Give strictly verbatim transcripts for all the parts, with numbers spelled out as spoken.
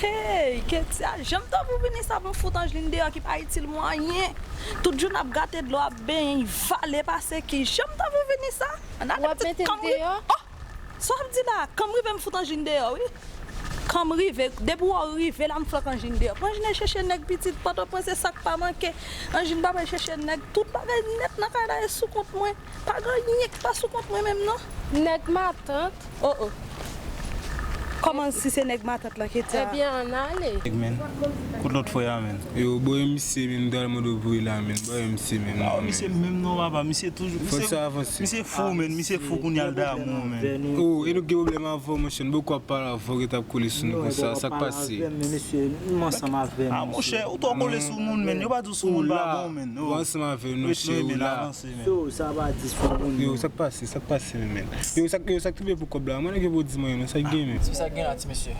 Hey, Ketia, jan m t anvi w vini sa pou m fout Angeline deyò ki pa itil mwen anyen. Tout jou n ap gate dlo, ap benyen, vale pase ki. Jan m t anvi w vini sa. Ann ale pitit, kan m rive. Oh! Sa w ap di la? Kan m rive, m fout Angeline deyò, wi. Kan m rive, depi w rive la, m flank Angeline deyò. Pou Angeline al chèche nèg pitit, Pòtoprens, se sa k pa manke. Angeline pa pral chèche nèg, tout bagay nèt nan kay la e sou kont mwen. Pa gen anyen ki pa sou kont mwen menm, non. Nèg matant. Oh, oh. Kòman si se nèg matant lan, Ketia? Ebyen, ann ale. Nèg, men. Kote lòt frè a, men? Yo, bò, e misye menm, m t al mande w pou li la, men. Bò, e misye menm, non, men. Misye menm non, papa. Misye toujou, fò sa avanse. Misye fou, men. Misye fou kounye a l damou, men. Oh, e nou gen pwoblèm avè w, monchè. Nou poko ap pale avè w, ki t ap kole sou nou konsa. Sa k pase? Men, mesye, nou ansanm avè nou, mesye. Ah, monchè, ou twò kole sou moun, men. Yo pa di w sou moun pa bon, men. Ou ansanm avè nou, monchè, ou la. So, sa pa di sou moun, yo, men. Sa k pase? Sa k pase, men? Yo, sa, yo, sa k tonbe pou kòb la? Mwen, nèg yo pou di mwen, non, sa k gen, men? Sa k gen la, ti mesye?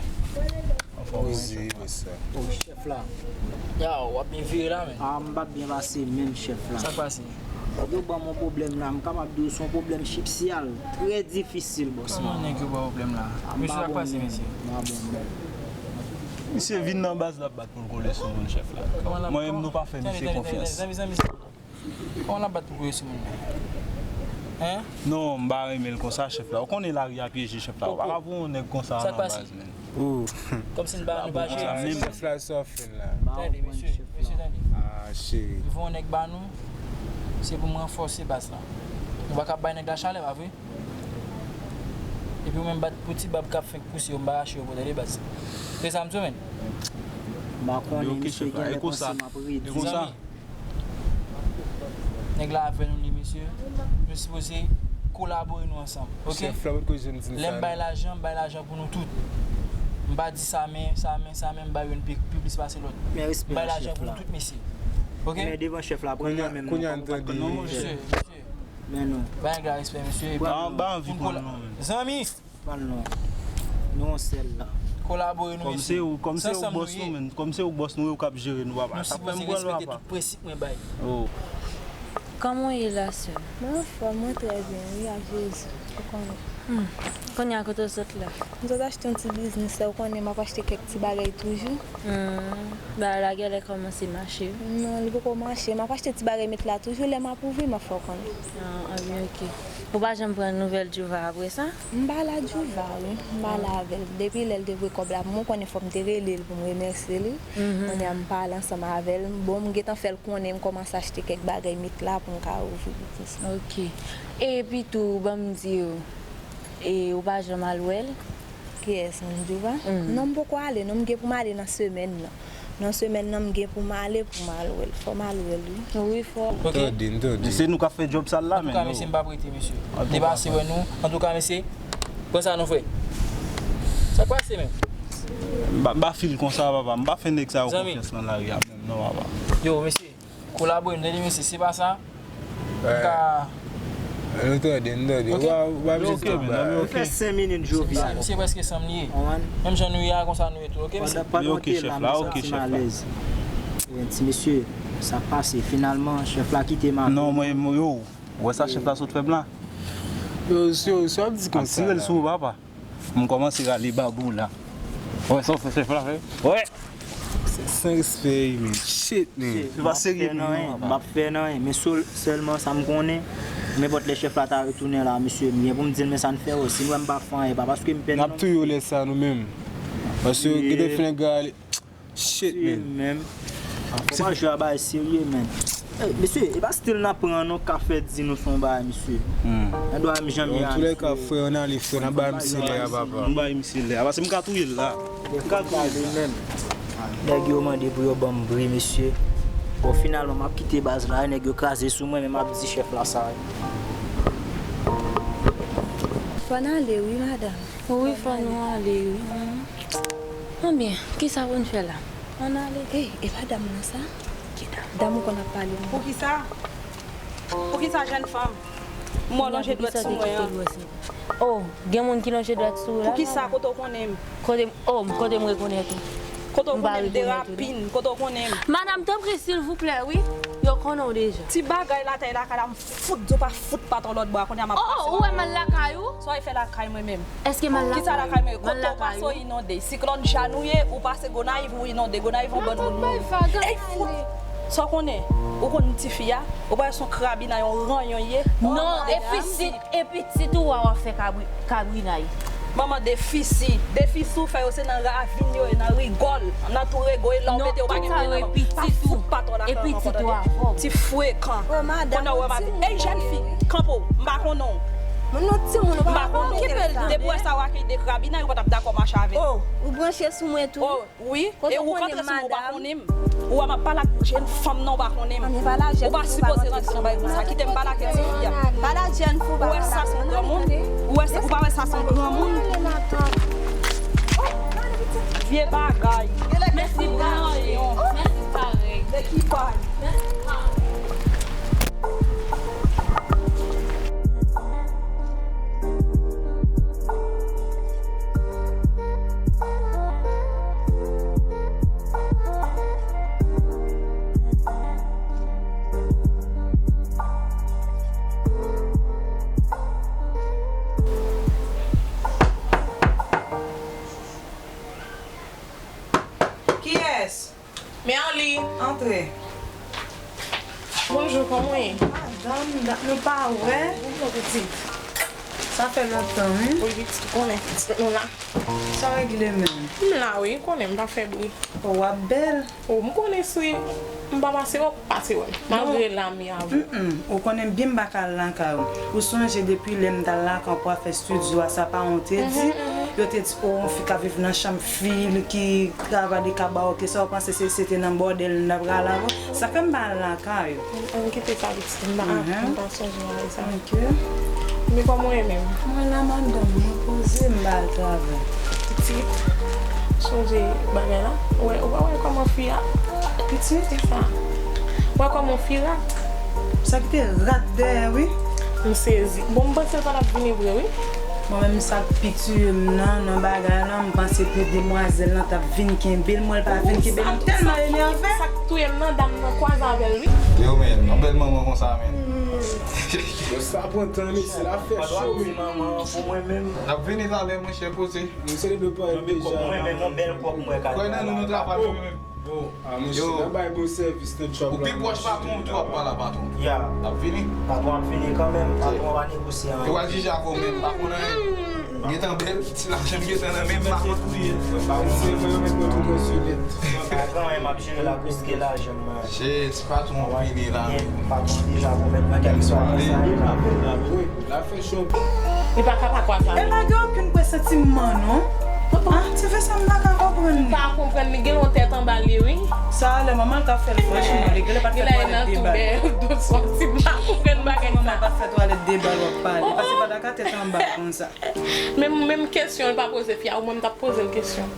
Poze, bòs la. Oh, chèf la. Yow, w ap byen vire la, men. Ah, m p ap byen pase menm, chèf la. Sa k pase? Yo ban m yon pwoblèm la, m kapab di w se yon pwoblèm chipsyal, trè difisil, bòs la. Kòman nèg yo ba w pwoblèm la? Ah, m pa bon menm, m pa bon menm. Misye vin nan baz la ap bat pou l kole sou moun, chèf la. Mwen menm, nou pa fè misye konfyans. Zanmi, zanmi, zanmi. Kòman l ap bat pou kole sou moun? Hein? Non, m pa renmen l konsa, chèf la. Ou konnen lari a pyeje, chèf la. Ou pa ka voye yon nèg konsa nan baz, men. Oh. Kòmsi n pa, nou pa jere. Chèf la, sa w fè la? Tande, mesye, mesye, tande. Ah, cheri. Nou voye yon nèg ba nou, se pou m ranfòse baz la. Nou pa ka bay nèg la chalè, pa vre? Epi ou menm bat pou ti bab k ap fenk pouse yo, m pa rache yo pou tande baz. Se sa m di w, men. M pa konnen, misye gen lè panse m ap redi. Zanmi, nèg la avè nou li, mesye. Nou sipoze kolabore nou ansanm, oke? Chèf la potko janm di n sa, non. Lè m bay lajan, m bay lajan pou nou tout. M pa di sa men, sa men, sa men, m bay youn pi, pi plis pase lòt. M bay lajan pou nou tout, mesye. Oke? Men devan chèf la, pran nan men m, non, kòm ou pa t pran nan men m. Mesye, mesye. Men non. Bay nèg la respè, mesye. Ba, ba anvi pran non, men. Zanmi! Pran non. Nou yon sèl la. Kolabore nou, mesye. Kòm se ou, kòm se ou bòs nou, men. Kòm se ou bòs nou, ou k ap jere nou, papa. Sa fè m pran l, papa. Tout prensip mwen bay. Oh. Kòman w ye la, sè m? Mwen anfòm, mwen trè byen, wi, ak Jezi. Ou konnen. Hmm. Kounye a, kote w sot la? M sot achte yon ti biznis, sè, ou konnen m ap achte kèk ti bagay toujou. Hmm. Bagay la genlè kòmanse mache, wi. Non, li poko mache. M ap achte ti bagay met la toujou, lè m ap ouvri, m ap fè w konnen. Ah, ah, byen, oke. Ou pa janm pran nouvèl Djouva apre sa? M pa la Djouva, wi. M pa la avè l. Depi lè l te voye kòb la pou mwen, ou konnen fò m te rele l pou m remèsye li. Mhm. Kounye a m pale ansanm avè l. Bon, m gentan fè l konnen m kòmanse achte kèk bagay met la pou m ka ouvri biznis mwen. Oke. Epi tou, ban m di w, e ou pa janm al wè l? Kiyès, moun Djouva? Mhm. Non, m poko ale, non, m gen pou m ale nan semèn nan. Nan semèn nan, m gen pou m ale, pou m al wè l. Fò m al wè l, wi. Wi, fò. Oke. Tande, m tande. Se nou k ap fè djòb sal la, men. Antouka, mesye, m p ap rete, mesye. Depase wè nou. Antouka, mesye, pran sa non, frè. Sa k pase, men? M pa, m pa fil konsa, papa. M pa fè nèg sa yo konfyans nan lari a, menm, non, papa. Yo, mesye. Kolabore m, tande mesye, se pa sa. M ka... Nou tande, nou tande. Oke. Ou pa, ou pa bezwen tande. Nou fè senk minit, Jovia. Misye prèske san m li ye. Menm jan nou ye a, konsa nou ye tou, oke, mesye? Pandan, pandan w te la, m santi m alèz. Ti mesye, sa k pase? Finalman, chèf la kite m avè... Non, mwen, mwen, yo, ou wè sa chèf la sot fè m la? Yo, yo, sa w ap di konsa la? M tire l sou ou, papa. M kòmanse rale babou la. Wè sa w fè chèf la fè? Wè! San respè, men. Shit, men. Se pa serye pou nou, papa. M ap fè nan, men sèl, sèlman sa m konnen, nenpòt lè chèf la ta retounen la, mesye, m gen pou m di l, men sa n fè yo, si m wè m pa fè anyen, pa paske m pè non. N ap touye w lè sa, nou menm. Paske yo gentan fè nèg la ale. Shit, men. Fò pa jwe a bagay serye, men. Ey, mesye, e pa stil n ap pran non, k ap fè di nou se yon bagay, mesye. Nan dwa m janm ye a, mesye. Antouka, frè, ann ale, frè, n ap bay misye lè a, papa. Ann bay misye lè a, paske m ka touye l la. M ka touye l la. Nèg yo mande pou yo ban m bri, mesye. Bon, finalman, m ap kite baz la, nèg yo kraze sou mwen, men m ap di chèf la sa. Fò n ale, wi, madanm. Wi, fò nou ale, wi. Anbyen, kisa pou n fè la? Ann ale. Ey, e pa dam nan sa? Ki dam? Dam ou konn ap pale, non? Poukisa? Poukisa, jèn fanm? M wè w lonje dwèt sou mwen an. Oh, gen moun ki lonje dwèt sou ou la? Poukisa, kote w konnen m? Kote m, oh, kote m rekonèt ou? Kote w konnen m, de rapin, kote w konnen m? Madanm, tanpri, silvouplè, wi. Yo konnen w deja. Ti bagay latay lakay la, m fout di w pa fout pa t yon lòt bò a, kounye a m ap pase. Oh, ou wè m al lakay ou? Sa w fè lakay mwen menm? Èske m al lakay ou? Kisa lakay mwen? Kote w pase w inonde. Siklòn Jeanne ou ye, ou pase Gonayiv, ou inonde. Gonayiv yon bann moun mouri. Ey, fout! Sa w konnen? Ou konn tifi a? Ou pa wè se yon krabina, yon ranyon ye? Non, e pitit, e pitit ou a w ap fè kabri-, kabrinay. Manman defisi. Defisi w fè yo se nan ravin yo ye, nan rigòl, nan tou rego, e la w mete yo pa gen pye nan manman. Pa fout pa t w lakay mwen pandan ti frekan. Pandan w wè m ap, ey, jèn fi, kanpe w, m pa konnen w. M pa konnen w. Depi w wè sa w ak de krabina, yo pa t ap dakò mache avè w. Ou branche sou mwen tou. Wi, e ou k antre sou mwen, ou pa konnen m. Ou wè m ap pale ak jèn fanm nan, ou pa konnen m. Ou pa sipoze rantre nan bagay konsa. Kite m pale ak ti fi a. Ou wè sa se yon granmoun? Ou wè sa, ou pa wè sa se yon granmoun? Vye bagay. Mèsi pou ranyon. Mèsi parèy. De ki bagay? Mèsi parèy. Kiyès? Merly, antre. Bonjou, kòman w ye? Madanm, dat nou pa wè. Bonjou, pitit. Sa fè lontan, wi. Wi, pitit, ou konnen, pitit, nou la. Sa w regle menm? M la, wi, ou konnen, m pa fè bri. O, w ap bèl. O, m konnen si m pa pase wè w, pase wè m. Malgre la m ye avè w. Mm, mm. Ou konnen byen m pa ka al lakay ou. Ou sonje depi lè m t al lakay ou pou afè estidyo a, sa pa ou te di? Yo te di, o, yon fi k ap viv nan chanm fi l, ki travay li ka ba w, ke sa w panse se, se te nan bòdèl m t ap rale avè w? Sa fè m pa al lakay ou. Ann, ann kite sa, pitit, m pa, m pa sonje avè sa. Ok. Men kòman w ye menm? Mwen la, madanm, mwen poze, m pa al travay. Pitit, sonje bagay la. Ou wè, ou pa wè kòman fi a. Pitit? Se sa. Ou wè kòman fi rat? Sa ki te rat dèyè, wi. M sezi. Bon, m panse l pa t ap vini vre, wi. Mwen menm, sa k pi tiye m nan, nan bagay lan, m panse ke demwazèl lan t ap vin kenbe l, mwen l pa vin kenbe m, m tèlman enève. Sa k touye m nan, dam nan kwaze avè l, wi. Yo, men, yon bèl manman konsa, men. Yo, sa pran tan, mesye, l ap fè cho, wi. Manman, pou mwen menm. N ap vini talè, monchè, poze. Nou selebre parèt deja. Mwen menm, yon bèl kòb mwen ka. Kwè nan nou, nou travay, mwen menm. Bon, a, monchè, n ap bay bon sèvis nan djòb la, monchè. Ou pi pwòch patwon ou tou ap pale a patwon. Ya. L ap vini. Patwon ap vini kanmenm, patwon pa negosye anyen. Yo al jije ak ou menm, pa konn anyen. M gentan bèl, ti lajan m gentan nan men m, pa konn. Patwon se mwen, yo met mwen tou prèske nèt. Pa gen anyen, m ap jere la, pliske lajan m. Jezi, patwon vini la. Patwon deja pwomèt mwen kèlkeswa sa. Wi. L ap fè cho. Li pa ka pa kwè sa. E pa gen okenn presantiman, non. Ah, ti fi sa m pa ka konprann li. M pa konprann li, gen yon tèt anba li, wi. Sa a lè manman l ka fè l, franchman, li genlè pa t fè twalèt de bal. Genlè nan tou bèl, doswa, ti m pa konprann bagay sa. Manman pa t fè twalèt de bal w ap pale. Pase pa ta ka tèt anba konsa. Menm, menm kesyon l pa poze fi a, ou mwen m t ap poze l kesyon.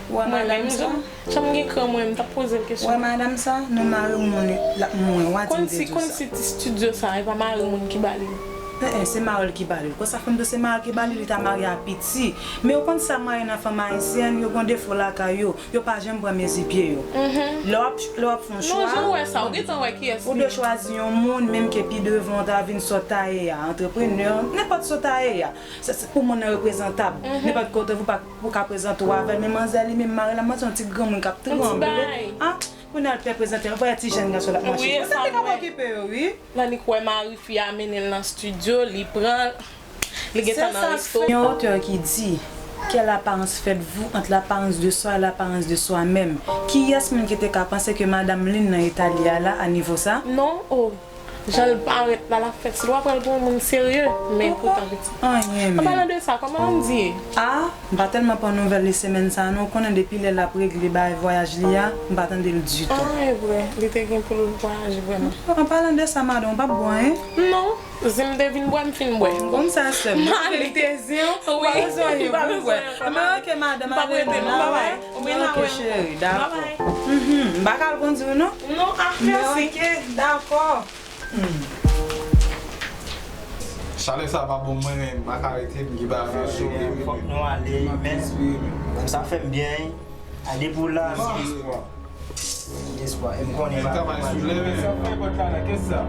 Ou wè madanm sa? Jan m gen kran mwen, m t ap poze l kesyon. Ou wè madanm sa? Non, mari w moun l ap mouri, w a di m te di w sa. Konn si, konn si ti estidyo sa, e pa mari moun ki ba li l. Eh, eh, se mari l ki ba li l. Konsa fanm tou se mari l ki ba li l, li ta marye a piti. Men ou konn sa m renmen nan fanm ayisyèn, yo gen defo lakay yo, yo pa janm pran mezi pye yo. Lè w ap, lè w ap fè yon chwa, non, jan w wè sa, ou gentan wè kiyès li ye. Ou dwe chwazi yon moun, menm ke pi devan w ta vin sa w ta ye a, antreprenè, nenpòt sa w ta ye a. Se, se pou moun nan yo prezantab. Nenpòt kote ou pa, ou ka prezante w avè l, men manzè li menm mari l ap manje yon ti granmoun k ap tranble. Ah, kounye a l pè prezante l, ou pa wè ti jèn gason l ap mache. Wi, e sa m wè. Konsa te ka okipe yo, wi. Lanik wè mari fi a mennen l nan estidyo, li pran l, li gentan nan resto. Gen yon otè ki di, que l'apparence fait vous, entre l'apparence de soi et l'apparence de soi-même. Kiyès moun ki te ka panse ke madanm Lynn nan eta li a la, a nivo sa? Non, oh. Jan l parèt la, l ap fè ti lwa pral pou yon moun serye, men poutan pitit. Anyen menm. An palan de sa, kòman Andy ye? Ah, m pa tèlman pran nouvèl li semèn sa a non, ou konnen depi lè l ap regle bagay vwayaj li a, m pa tande l ditou. Ah, e vre, li te gen pou l vwayaje vrèman. An palan de sa, madanm, ou p ap bwè anyen? Non, zen m te vin bwè, m fin bwè. Konn sa, sè m. M ale. Li te zen, ou pa bezwen anyen pou w bwè. Anben, ok, madanm, ale non, bye. Ok, cheri, dakò. Mhm, m pa ka al kondi w non. Non, ah, mèsi. Ok, dakò. Hmm. Chalè sa pa bon, mwen menm, m pa ka rete, m gen bagay nan cho. Fòk nou ale, men sa fè m byen, wi. A depi w la. Mèsi. Espwa, e m konnen. Men travay sou lè, men. Sa fè pòt la nan kès sa.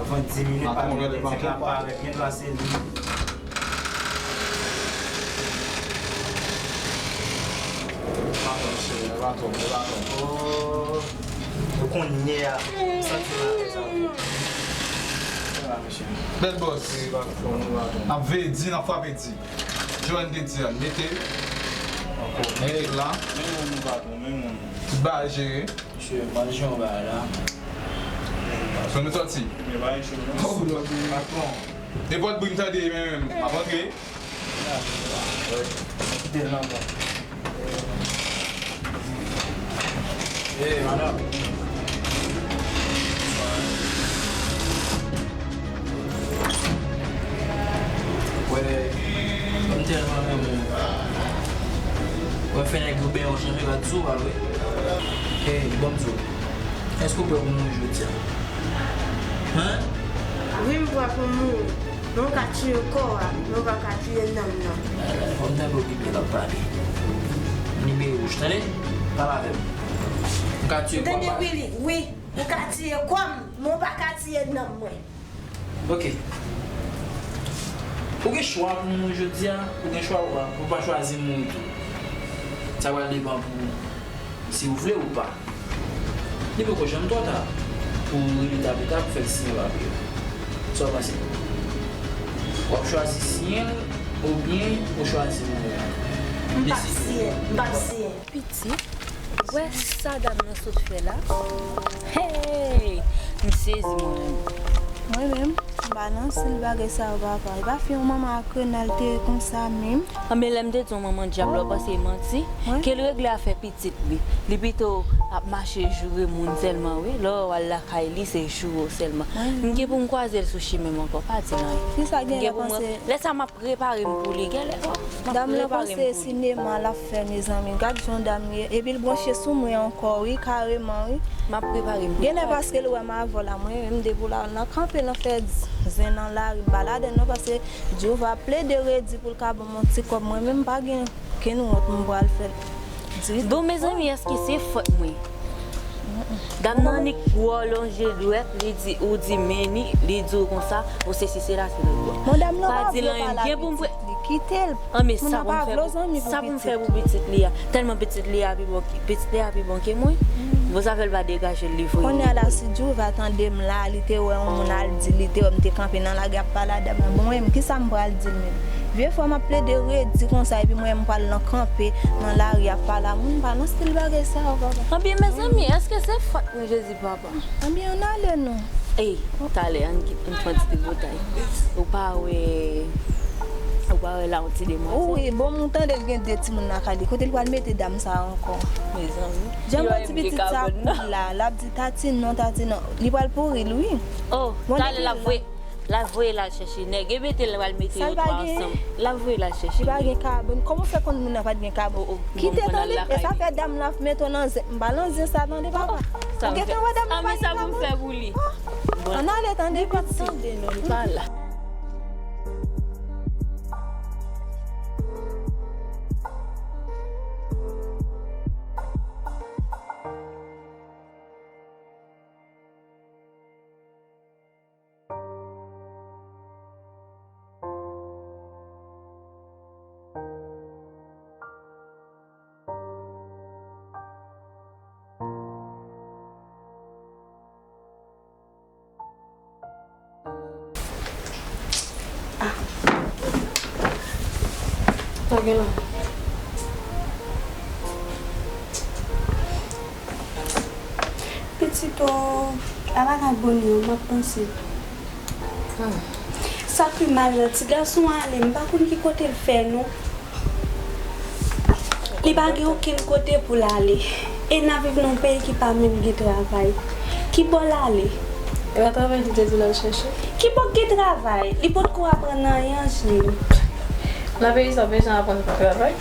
Avan dis minit, pa gen lè, nèg la parèt, men pase li. Pa twòp, cheri, pa twòp, pa twòp. Oh. Yo konnen a, santi malèz avè w. Bèl bòs. Ap veye di, n ap frape di. Joel te di a, mete. Ankò. Mete la. Men moun nou patwon, men moun. Tout bagay jere. Mesye, manje yon bagay la. Fè nou sòti. Men pa yon cho non. Patwon. Nenpòt bri m tande, men, men, m ap antre. Kite l nan bon. Hey, madam. Wè, m tèlman renmen w. Wè, fè nèg yo bèyè w chanje rad sou w al, wi. Hey, ban m di w. Èske w prè pou mouri jodi a? Hen? Wi, m prè pou mouri. Men w ka tiye kò a, men w pa ka tiye nanm nan. Fò m tanpri okipe l ap pale. Libere w, tande? Pale avè m. M ka tiye kò m. Tande, Willy, wi, ou ka tiye kò m, men w pa ka tiye nanm mwen. Ok. Ou gen chwa pou mouri jodi a, ou gen chwa ou pa, ou pa chwazi mouri tou. Sa pral depann pou ou. Si w vle ou pa, li poko janm twò ta pou w rele ta pita pou fè l siyen papye yo. Sa w panse? W ap chwazi siyen l oubyen ou chwazi mouri? M p ap siyen, m p ap siyen. Pitit, wè sa dam nan sot fè la? Hey! M sezi mwen menm. Mwen menm, m pa nan stil bagay sa yo papa. E pa fi yon manman ak renal te ye konsa menm. Anben lè m te di yon manman dyab la, w panse e manti? Ke l regle afè pitit li. Li pito ap mache joure moun sèlman wi. Lè w al lakay li, se joure w sèlman. M gen pou m kwaze l sou chimen m ankò, pa di l anyen. Kisa gen lè panse? Lè sa m ap prepare m pou li, genlè, oh, m ap prepare m pou li. Dam nan panse sinema l ap fè, mezanmi. Gad jan dam ye. Epi l branche sou mwen ankò, wi, kareman, wi. M ap prepare m pou li. Genlè paske l wè m avè w la, mwen menm depi w la, nan kanpe, nan fè zen nan lari, m pa ladann non, paske Jewova plede redi pou l ka ban m yon ti kòb, mwen menm m pa gen okenn wont m pral fè l ditou. Bon, mezanmi, èske se fòt mwen? Dam nan annik wè w lonje dwèt, li di, ou di men ni, li di w konsa, ou sesi sela, se lòt bò. Bon, dam nan pa vle pale ak pitit li, kite l. An, men sa pou m fè pou, sa pou m fè pou pitit li a. Tèlman pitit li a pi bon, pitit li a pi bon ke mwen. Bon, sa fè l pa degaje l, li voye. Kounye a la, si Jewova tande m la, li te wè yon moun al di, li te wè m te kanpe nan lari ap pale a dam nan. Bon, mwen menm, kisa m pral di l menm? Vye fwa m ap plede redi konsa, epi mwen menm m pral nan kanpe, nan lari ap pale a moun, m pa nan stil bagay sa yo, papa. Anbyen, mezanmi, èske se fòt mwen, Jezi, papa? Anbyen, ann ale non. Ey, talè, ann kit, ann fè yon ti tripotay. Ou pa wè, ou pa wè la, yon ti demwazèl. Wi, bon, m tande l gen de timoun lakay li. Kote l pral mete dam sa ankò? Mezanmi. Jan m wè ti pitit sa ap la, l ap di tati non, tati non. Li pral pouri l, wi. Oh, talè l ap voye. L ap voye l al chèche nèg. E mete l pral mete yo twa ansanm. L ap voye l al chèche nèg. Li pa gen kabòn. Kòman w fè konn moun nan pa t gen kabòn? Kite tande, e sa fè dam nan ap mete w nan zen. M pa nan zen sa tande, papa. Ou gentan wè dam nan pa gen kabòn? Ann ale tande, pitit. Tande non, li pa la. Ah. Sa gen la? Pitit o, a bagay bonè yo, m ap panse. Hmm. Sa pi mal nan ti gason ale, m pa konn ki kote l fè non. Li pa gen okenn kote pou l ale. E n ap viv nan yon peyi ki pa menm gen travay. Ki bò l ale? E pa travay li te di l al chèche? Ki bò k gen travay? Li potko aprann anyen, Angeline. Nan peyi sa, w bezwen aprann travay?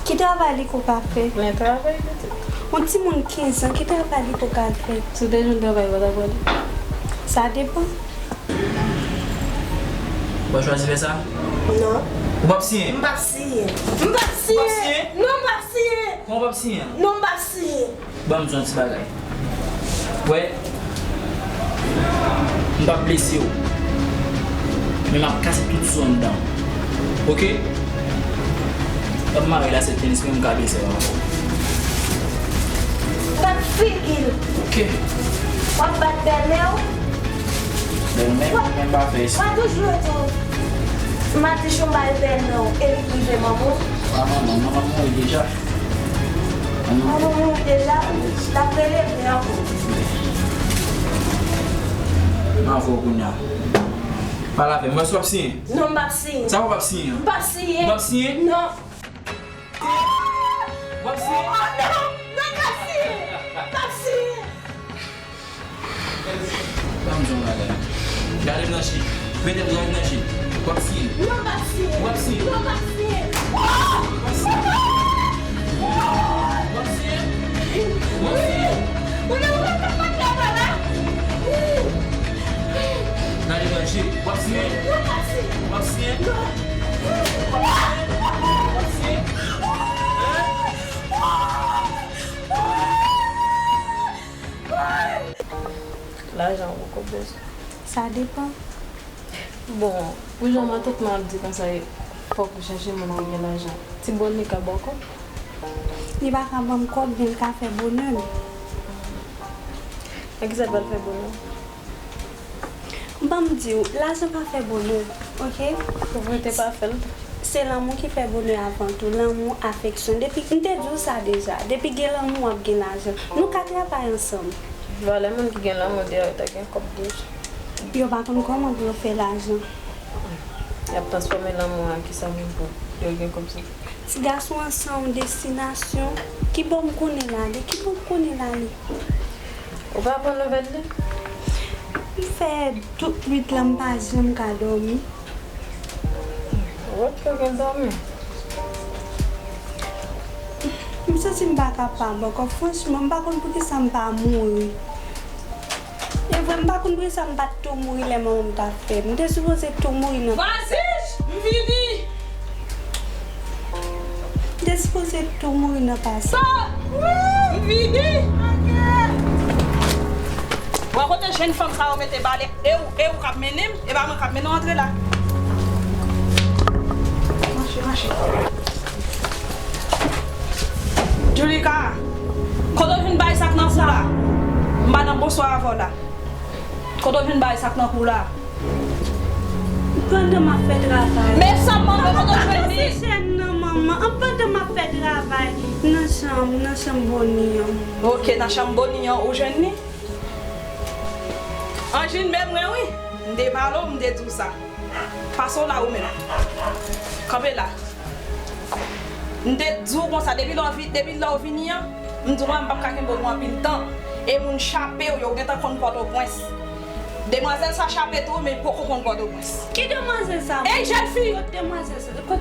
Ki travay li ko ka fè? Men travay, petèt. Yon timoun kenz an, ki travay li ko ka fè? Si w te jwenn travay, ou pa t ap pran li? Sa depann. Ou pa chwazi fè sa? Non. Ou p ap siyen? M p ap siyen. M p ap siyen. Ou p ap siyen? Non, m p ap siyen. Non, m p ap siyen. Non, m p ap siyen. Ban m di w yon ti bagay. Wè, m p ap blese w. Men m ap kase tout zo anndan w. Oke? Ban m mare lasèt tenis, men m ka blese w ankò. Bat figi l. Oke. W ap bat bèlmè w? Bèlmè m, bèlmè m pa fè eksprè. W ap toujou rete w. M ap di w m ba l bèlmè w, e li rive manman w. Pa manman, manman m mouri deja. Manman w mouri deja? L ap rele vre ankò. M avè w kounye a. Pale avè m. Mwen si w ap siyen. Non, m p ap siyen. Sa w ap siyen? M p ap siyen. W ap siyen? Non. W ap siyen? Oh, non! Non, m p ap siyen! M p ap siyen! Ban m di w yon bagay. Gade m nan je. Mete m gade m nan je. W ap siyen? Non, m p ap siyen! W ap siyen? Non, m p ap siyen! W ap siyen? W ap siyen? W ap siyen? Ou nan w ap fè m travay la? Gade m nan je. W ap siyen? Non, m p ap siyen! W ap siyen? Non! Lajan ou poko bezwen. Sa depann. Bon, pou jan matant mwen ap di konsa, fòk ou chèche moun ki gen lajan. Ti Boni ka ba w kòb? Li pa ka ban m kòb, men l ka fè bonè m. Nan kisa l pral fè bonè w? Ban m di w, lajan pa fè bonè, oke? Povrete pa fè l. Se lanmou ki fè bonè avan tou, lanmou, afeksyon. Depi, m te di w sa deja, depi gen lanmou, w ap gen lajan. Nou ka travay ansanm. Valè moun ki gen lanmou dèyè yo ta gen kòb deja. Yo pa konn kòman pou yo fè lajan. Y ap transfòme lanmou an, kisa menm pou yo gen kòb sa? Ti gason an se yon destinasyon. Ki bò m konnen l ale? Ki bò m konnen l ale? Ou pa pran nouvèl li? M fè tout nwit la, m pa janm ka dòmi. Ou wè ke gen dòmi. M santi m pa kapab ankò. Franchman, m pa konn poukisa m pa mouri. E vre, m pa konn poukisa m pa t tou mouri lè manman m t ap fè m. M te sipoze tou mouri nan... Vwazin! M vini! M te sipoze tou mouri nan pase. Sa! M vini! Wè kote jenn fanm sa yo mete bale, e ou, e ou k ap mennen m, e pa mwen k ap mennen w antre la. Mache, mache. Julika, kote w vin bay sa k nan kou la? M pa nan bonswa avè w la. Kote w vin bay sa k nan kou la? Pandan m ap fè travay. Men sa m mande, kote w jwenn li? Manman, pa kase chèn nan, manman. An, pandan m ap fè travay nan chanm, nan chanm Boni an. Oke, nan chanm Boni an, ou jwenn li? Anjin, men mwen, wi. M te pale w, m te di w sa. Pase w la ou menm. Kanpe la. M te di w konsa, depi lè w vi-, depi lè w vini an, m di w, "Manman, m p ap ka kenbe w pou anpil tan." E moun chape w yo, ou gentan konn Pòtoprens. Demwazèl sa chape tou, men poko konn Pòtoprens. Ki demwazèl sa? Ey, jèn fi! Kot demwazèl sa? Kot,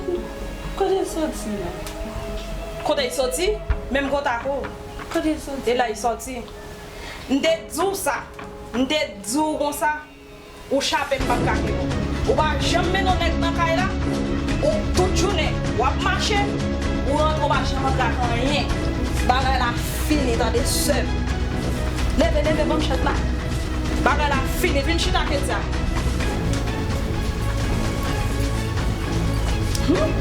kote l soti la? Kote l soti? Menm kote ak ou. Kote l soti? E la l soti. M te di w sa. M te di w konsa. Ou chape, m p ap ka kenbe w. Ou pa janm mennen yon nèg nan kay la. Ou tout jounen, w ap mache. Ou rantre, ou pa janm rantre ak anyen. Bagay la fini, tande, sè m. Leve, leve, ban m chèz la. Bagay la fini. Vin chita, Ketia. Hmm.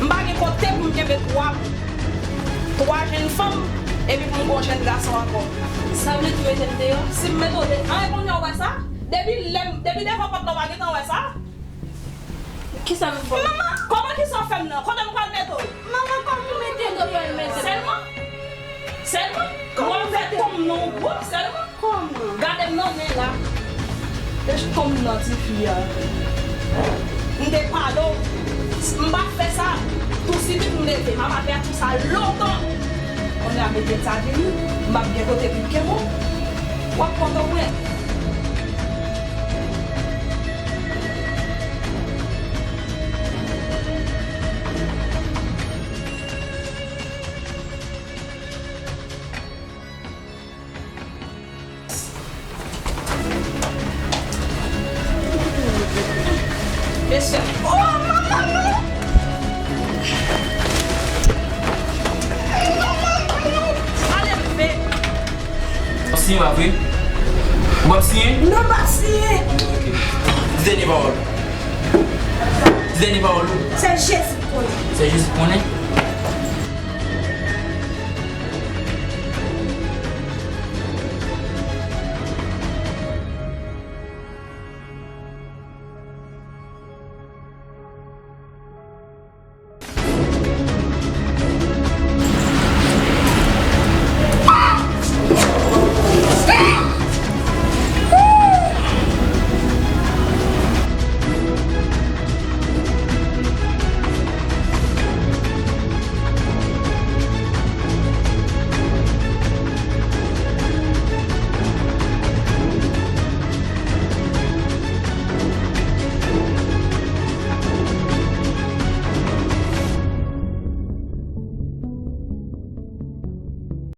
M pa gen kote pou m kenbe twa moun. Twa jenn fanm, epi pou m gon jenn gason ankò. Sa vle di w mete m deyò? Si m mete w de-, an, kounye a w wè sa? Depi lè m, depi devan pòt la, w pa gentan wè sa? Kisa m fè w? Manman! Kòman kisa w fè m nan? Kote m pral mete w? Manman, kòman w mete m deyò? Sèlman? Sèlman? Kòman w fè tonm nan w gwòp sèlman? Kòman? Gade m nan men la. Dechèk kòm nan tifi a. M te pale w. M pa fè sa. Tou sibit m leve. M ap atè a tou sa lontan. Kounye a mete sa vini. M ap gen kote pou m kenbe w. W ap Pòtoprens. Mesye. Oh, manman, non! Siyen, pa vre? Ou p ap siyen? Non, m p ap siyen. Ok. Di dènye pawòl. Di dènye pawòl ou. Sèl Jezi k konnen. Sèl Jezi k konnen?